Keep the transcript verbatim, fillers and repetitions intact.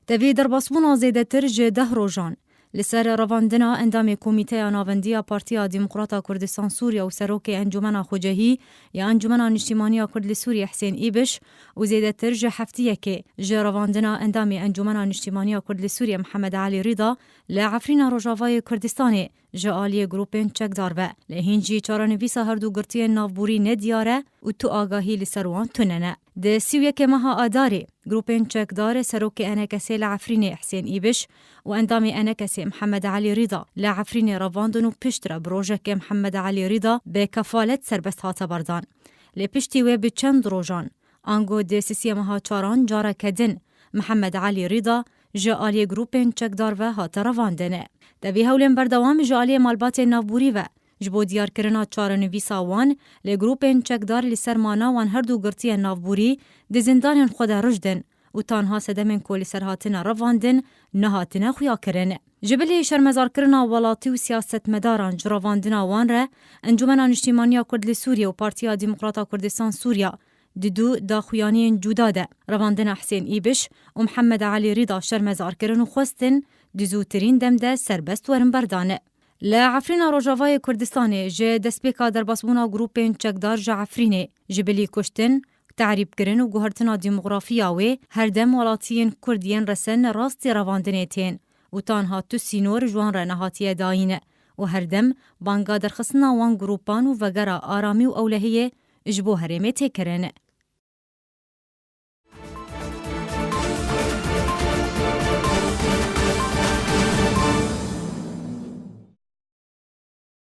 Tevî derbasbûna zêdetir ji deh rojan li ser revandina endamê Komîteya Navendî ya Partiya Demokrata Kurdistan Sûriye û Serokê Encûmena Xwecehî ya Encûmena Niştîmaniya Kurd li Sûriye Husên Îbiş û zêdetir ji heftiyekê ji revandina endamê Encûmena Niştîmaniya Kurd li Sûriye Mihemed Elî Rîda li Efrîna Rojavayê Kurdistanê ji aliyê grûpên çekdar ve. Lê hîn jî çarenivîsa herdu girtiyên navborî nediyar e û tu agahî li ser wan tune ne. Di sî û yekê meha Adarê, grûpên çekdar serokê ENKSê li Efrînê Husên Îbiş û endamê ENKSê Mihemed Elî Rîda li Efrînê revandin û piştre bi rojekê Mihemed Elî Rîda bi kefalet serbest hate berdan. Lê piştî wê bi çend rojan, ango di sisiyê meha çaran careke din Mihemed Elî Rîda ji aliyê grûpên çekdar ve hate revandin. Tevî hewlên berdewam ji aliyê malbatên navborî ve ji bo diyarkirina çarenivîsa wan lê grûpên çekdar li ser mana wan herdu girtiyên navborî di zindanên xwe de rijdin û tanha sedemên ku li ser hatine revandin nehatine xuyakirin. Ji bilî şermezarkirina welatî û siyasetmedaran ji revandina wan re, Encûmena Niştîmaniya Kurd li Sûriye û Partiya Demokrata Kurdistan Sûriya di du daxuyaniyên cuda de revandina Husên Îbiş û Mihemed Elî Rîda şermezar kirin û xwestin di zûtirîn dem de serbest werin berdan. Li Efrîna Rojavayê Kurdistanê ji destpêka derbasbûna grûpên çekdar ji Efrînê ji bilî kuştin, tehrîbkirin û guhertina demografiya wê, herdem welatiyên Kurd yên resen rastî revandinê tên û tanha tu sînor ji wan re nehatiye dayîn û herdem banga derxistina wan grûpan û vegera aramî û ewlehiyê ji bo herêmê tê kirin.